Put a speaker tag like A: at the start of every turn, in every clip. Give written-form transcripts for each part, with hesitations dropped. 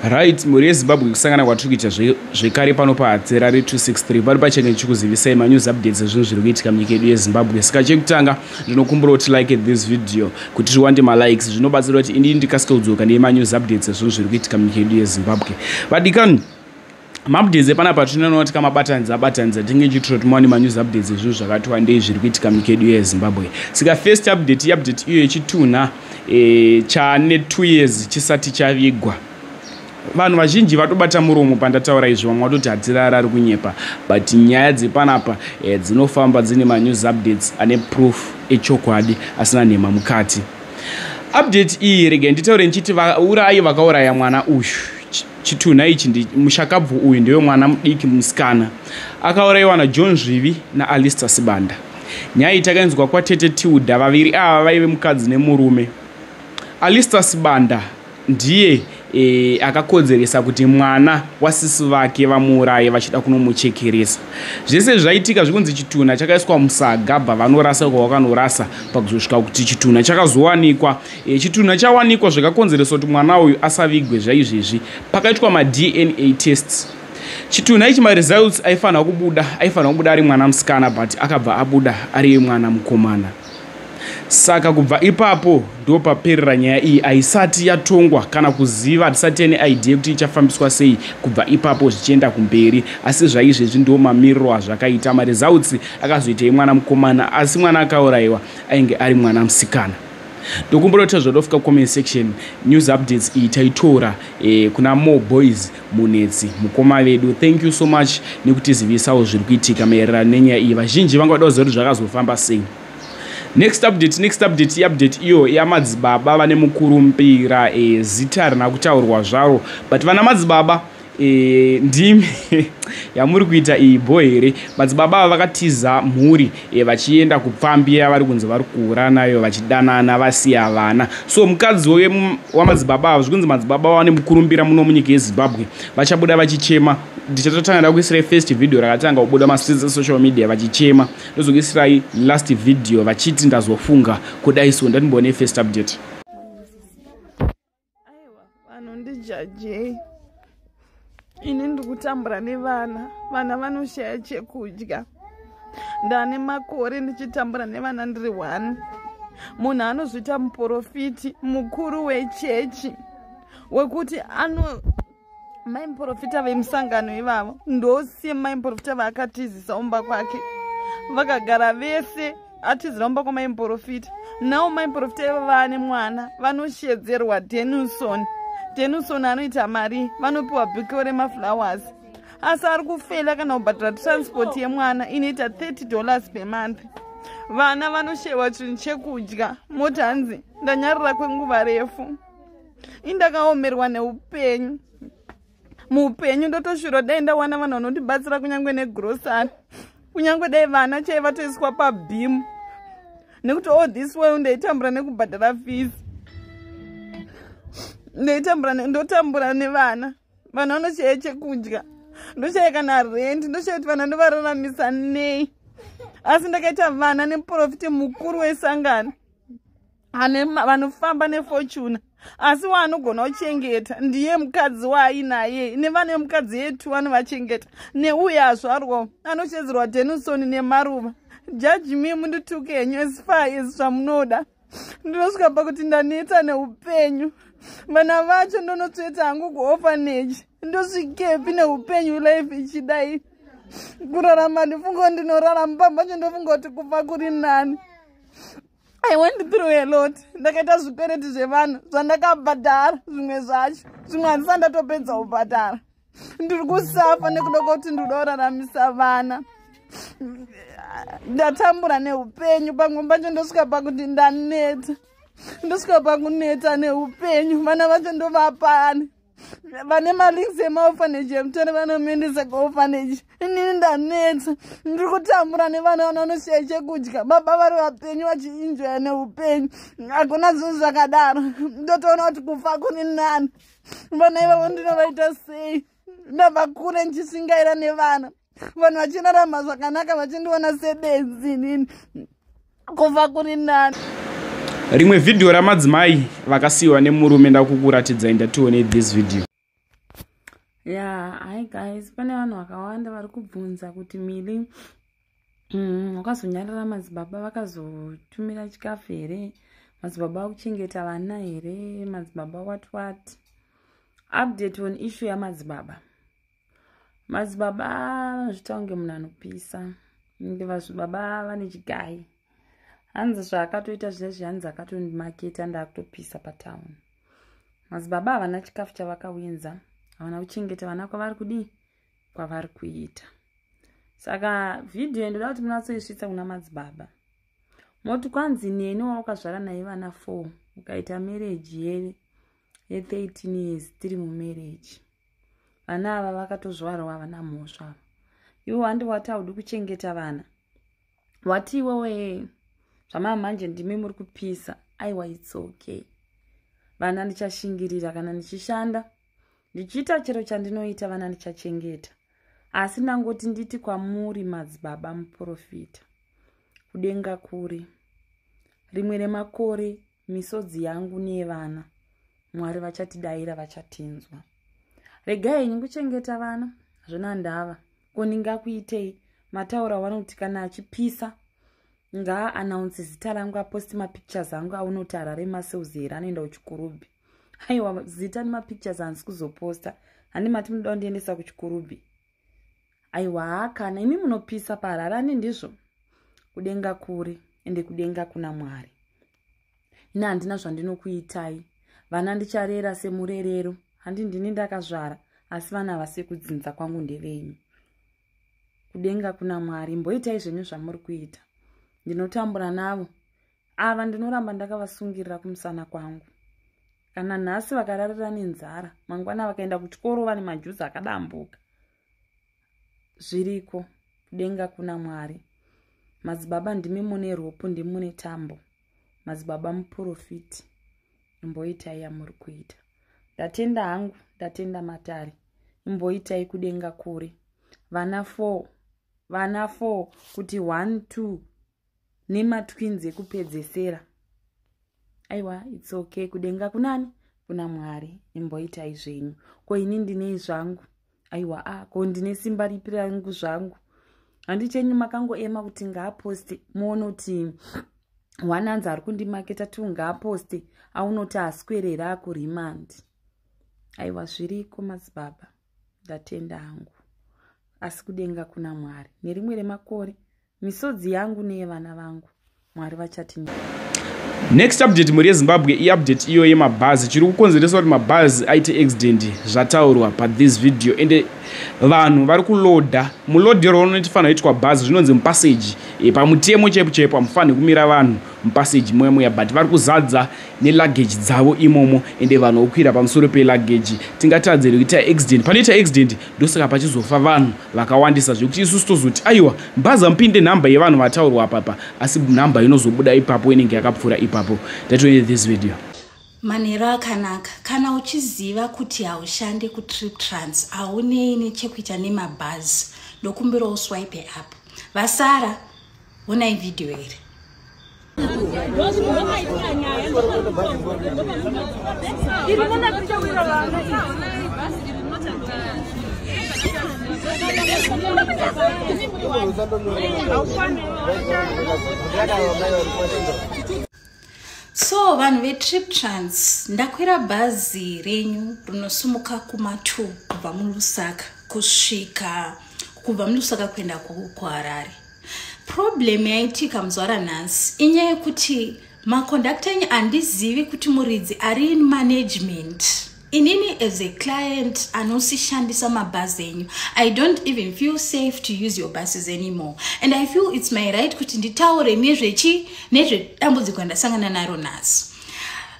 A: Right, mhuri yeZimbabwe, kusangana kwatiri kuita zvekare pano paHatsera re263, pari pachenge ndichikuzivisai manews updates ezvinhu zviri kuitika munyika yedu yeZimbabwe. Saka chekutanga, ndinokumbura kuti like this video kuti tiwande malikes. Zvinobatsira kuti indii ndikasike kudzoka nemanews updates ezvinhu zviri kuitika munyika yedu yeZimbabwe. Vadikani, maupdates epanapa tinoona kuti kamabatanidza batanidza, tinge tichiitira kuti muwane manews updates ezvinhu zvakati wandei zviri kuitika munyika yedu yeZimbabwe. Saka first update, iupdate iyo yechitunha chane 2 years chisati chavigwa. Vanhu vazhinji vatobata muromo pandataura izvi. Vamwe vatoti Hatirara ari kunyepa, but nyaya dzepanapa dzinofamba dzine manews updates ane proof echokwadi, asina nhema mukati. Update iyi, regai nditaure ndichiti vaurayi vakauraya mwana uyu, chitunha ichi, mushakabvu uyu ndewe mwana mudiki musikana akaurayiwa naJohn Zvivi naAlister Sibanda. Nyaya iyi takainzwa kwatete Tilda. Vaviri ava vaive mukadzi nemurume. Alister Sibanda ndiye akakodzeresa kuti mwana wasisi vake vamuuraye vachida kunomuchekeresa. Zvese zvaitika zvikunzi chitunha chakaiswa musaga, bva vanorasa kwavakanorasa, pakuzosvika kuti chitunha chakazowanikwa. Chitunha chawanikwa, zvakakonzeresa kuti mwana uyu asavigwe. Zvaizvezvi pakaitwa maDNA tests. Chitunha ichi, maresults aifanira kubuda, aifanira kubuda ari mwana musikana, but akabva abuda ari mwana mukomana. Saka kubva ipapo ndo paperera nyaya iyi. Haisati yatongwa kana kuziva, hatisati tiine idea yekuti ichafambiswa sei kubva ipapo zvichienda kumberi. Asi zvaizvezvi ndo mamiriro azvakaita. Maresults akazoita emwana mukomana, asi mwana akaurayiwa ainge ari mwana musikana. Ndokumbura kuti zvadofika comment section. News updates iyi taitora kuna More Boys Munetsi, mukoma vedu. Thank you so much nekutizivisawo zviri kuitika maererano nenyaya iyi. Vazhinji vanga vada kuziva kuti zvakazofamba sei. Next update, next update, iupdate iyo yamadzibaba vane mukurumbira. Zita rina kutaurwa zvaro, but vana madzibaba, ndimi yamuri kuita iyi bho here? Madzibaba ava vakatiza mhuri vachienda kupfambi yavari kunzi vari kuura nayo, vachidanana, vasiya vana. So mukadzi wamadzibaba ava, zvikunzi madzibaba vane mukurumbira muno munyika yeZimbabwe, vachabuda vachichema. Ndichatotanga ndakuisirai first video rakatanga kubuda mastreets esocial media vachichema, ndozokuisirai last video vachiti ndazofunga kudai. So ndatimbone first update.
B: Aiwa, vanondijajei. Ini ndiri kutambura nevana. Vana vanoshaya chekudya. Ndane makore ndichitambura nevana, ndiri one. Munhu anozviita muprofiti mukuru wechechi, wekuti ano mai muprofita vemusangano ivavo, ndosiye mai muprofita vaakatizisa umba kwake, vakagara vese, atizira umba kwamai muprofita. Nawo mai muprofita ivo vaane mwana vanoshedzerwa Denison. Denison anoita mari, vanopiwa bouquet remaflowers, asi ari kufela kana kubhadhara transport yemwana inoita $30 per month. Vana vanoshewa chinhu chekudya. Moti hanzi ndanyarira kwenguva refu, indakaomerwa neupenyu. Muupenyu ndotoshura dai ndawana vanhu vanondibatsira, kunyange negrosari, kunyange dai vana chai vatoiswa pabhimu, nekuti all this way ndaitambura nekubhadhara fees, ndaitambura, ndotambura nevana. Vanhu vanoshaya chekudya, ndoshaya kana rent, ndoshaya kuti vana ndovararamisa nei. Asi ndakaita vana nemuprofiti mukuru wesangano ane vanofamba neFortuner, asi waanogona kuchengeta ndiye mukadzi waainaye nevana vemukadzi yetu anovachengeta, neuyo azvarwa anochedzerwa Denison nemaruva. Judge me, mundituke henyu as far as zvamunoda. Ndinosvika pakuti ndaneta neupenyu. Vana vacho ndonotsveta hangu kuorphanage. Ndosvikepi neupenyu, life ichidai? Kurarama ndifunga ndinorarama pambacho, ndofunga kuti kufa kuri nani. I went through a lot. Ndakaita zvikwereti zvevanhu zvandakabhadhara, zvimwe zvacho, zvimwe handisati ndatopedza kubhadhara. Ndiri kusafa nekuda kwekuti ndinoda kuraramisa vana. Ndatambura neupenyu. Pamwe pacho ndosvika pakuti ndaneta, ndosvika pakuneta neupenyu. Vana vacho ndovapani? Vane malinks emaorphanage emutore, vanomuendesa kuorphanage. Inini ndanetsa, ndiri kutambura nevana. Vana vanoshiya chekudya, baba vari vapenyu vachienjoya neupenyu. Hakuna zvinhu zvakadaro. Ndotoona kuti kufa kuri nani. Vana ivavo ndinovaita sei? Ndabva kure ndichishingaira nevana, vanhu vachirarama zvakanaka, vachindiona sebenzi. Inini kufa kuri nani.
A: Rimwe vhidhiyo ramadzimai vakasiyiwa nemurume ndakukuratidzai. Ndatione this video.
C: Yeah, hi guys, pane vanhu vakawanda vari kubvunza kuti Mili wakazonyarara, madzibaba vakazotumira chikafu here, madzibaba vakuchengeta vana here, madzibaba what what. Update on issue yamadzibaba. Madzibaba vanozvita kunge munhu anopisa, ende madzibaba vane chigai. Hanzi zvaakatoita zvinezvi, hanzi akatondimaketa, ndaakutopisa patauni. Madzibaba havana chikafu chavakawinza, havana kuchengeta vana kwavari kudii, kwavari kuita. Saka vhidhiyo ndoda kuti munatsoisvitsa kuna madzibaba, moti kwanzi neni wawakazvara naye vana 4, ukaita marriage ye13 years, tiri mumarriage, vana ava vakatozvarwa havana mhosva. Iwe wandi wati haudi kuchengeta vana, wati iwewe zvamamanje ndimi muri kupisa. Aiwa, it's okay, vana ndichashingirira. Kana ndichishanda, ndichiita chero chandinoita, vana ndichachengeta. Asi ndangoti nditi kwamuri madzibaba muprofita, kudenga kuri. Rimwe remakore misodzi yangu neyevana, Mwari vachatidayira, vachatinzwa. Regai henyu kuchengeta vana, hazvina ndava. Ko ndingakuitei? Mataura vanoti kana achipisa ngaaannounce zita rangu, aposti mapictures angu. Aunoti Harare masales here, anoenda kuChikurubhi? Aiwa, zita nemapictures handisi kuzoposta. Handi mati munoda kundiendesa kuChikurubhi? Aiwa, kana imi munopisa paHarare ani ndizvo. Kudenga kuri, ende kudenga kuna Mwari. Ine handina zvandinokuitai. Vana ndicharera semurerero. Handi ndini ndakazvara, asi vana vasekudzinza kwangu ndevenyu. Kudenga kuna Mwari. Mboitai zvenyu zvamuri kuita. Ndinotambura navo ava, ndinoramba ndakavasungirira kumusana kwangu. Kana nhasi vakararira nenzara, mangwana vakaenda kuchikoro vane majuzi akadambuka, zviriko. Kudenga kuna Mwari. Madzibaba, ndimi mune rope, ndimi mune tambo. Madzibaba muprofiti, imboitai yamuri kuita. Ndatenda hangu, ndatenda matare. Imboitai, kudenga kure. Vana 4, vana 4, kuti 1 2 nematwins ekupedzesera. Aiwa, it's okay, kudenga kunani? Kuna Mwari. Imboitai zvenyu. Ko ini ndinei zvangu? Aiwa, a ko ndine simba ripi rangu zvangu? Handichenyu makangoema kuti ngaaposte, muone kuti one anzi ari kundimaketa, two ngaaposte, aunoti aswerera akuremand. Aiwa, zviriko madzibaba, ndatenda hangu. Asi kudenga kuna Mwari. Nerimwe remakore misodzi yangu neyevana vangu, Mwari vachati.
A: Next update, mhuri yeZimbabwe, iupdate iyo yemabhazi. Chiri kukonzeresa kuti mabhazi aite accident zvataurwa pathis video. Ende vanhu vari kulodha, mulodhero unotifanira kuitwa bhazi zvinonzi mupassage. Pamutemo chaipo chaipo hamufaniri kumira vanhu mupassage moya moya, but vari kuzadza neluggage dzavo imomo, ende vanhu vokwira pamusoro peluggage. Tingatadziri kuita accident? Panoita accident ndosaka pachizofa vanhu vakawandisa, zvekuti isusu tozoti aiwa, bhazi amupinde nhamba yevanhu vataurwa apapa, asi nhamba inozobuda ipapo inenge yakapfuura ipapo. Ndatoone this video.
D: Manheru akanaka. Kana uchiziva kuti haushandi kuTrip Trans, haunei nechekuita nemabhazi, ndokumbirawo swipe up. Vasara onai vhidhiyo iri. So vanhu veTrip Trans, ndakwira bhazi renyu rinosumuka kuma2 kubva muLusaka kusvika, kubva muLusaka kuenda kuHarare. Problem yaitika muzuva ranhasi inyaya yekuti makondakta enyu, handizivi kuti muridzi ari in management. Inini as a client anosishandisa mabhazi enyu, I don't even feel safe to use your buses anymore, and I feel it's my right kuti nditaure nezvechi nezvedambudziko randasangana naro nhasi.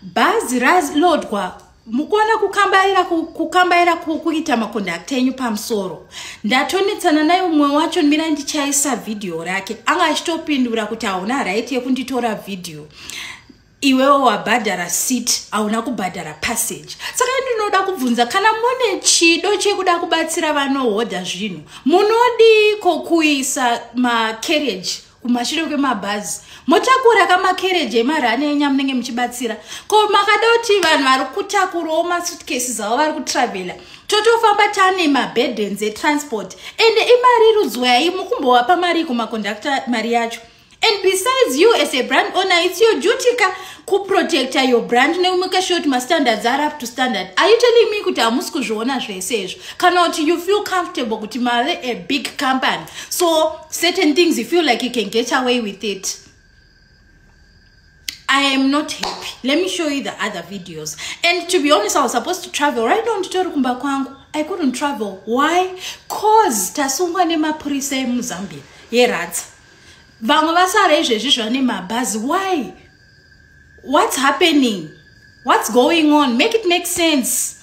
D: Bhazi ralodwa, mukuona kukambaira, kukambaira kuita makondakta enyu pamusoro. Ndatonetsana naye umwe wacho, mira ndichaisa vhidhiyo rake. Anga achitopindura kuti hauna right yekunditora vhidhiyo, iwewo wabhadhara seat, hauna kubhadhara passage. Saka ndinoda kubvunza, kana mune chido chekuda kubatsira vanohodha zvinhu, munodiko kuisa macarriage? Kumashure kwemabhazi motakura kamakereji emarani enyu amunenge muchibatsira. Ko makada kuti vanhu vari kutakurawo masuitcases avo vari kutravela, totofamba tane maburdens etransport. Ende imari rudzwai mukumbovapa mari kumakondakta mari yacho? And besides, you as a brand owner, it's your duty ka kuprotecta your brand nekumake sure kuti mastandards are up to standard. Are you telling me kuti hamusi kuzviona zvese izvo, kana kuti you feel comfortable kuti mave a big company, so certain things you feel like you can get away with it? I am not happy. Let me show you the other videos. And to be honest, I was supposed to travel. Right now, nditori kumba kwangu. I couldn't travel. Why? 'Cause tasungwa nemapurisa emuZambia yeRatsa. Vamwe vasara izvezvi zvane mabhazi. Why? What's happening? What's going on? Make it make sense.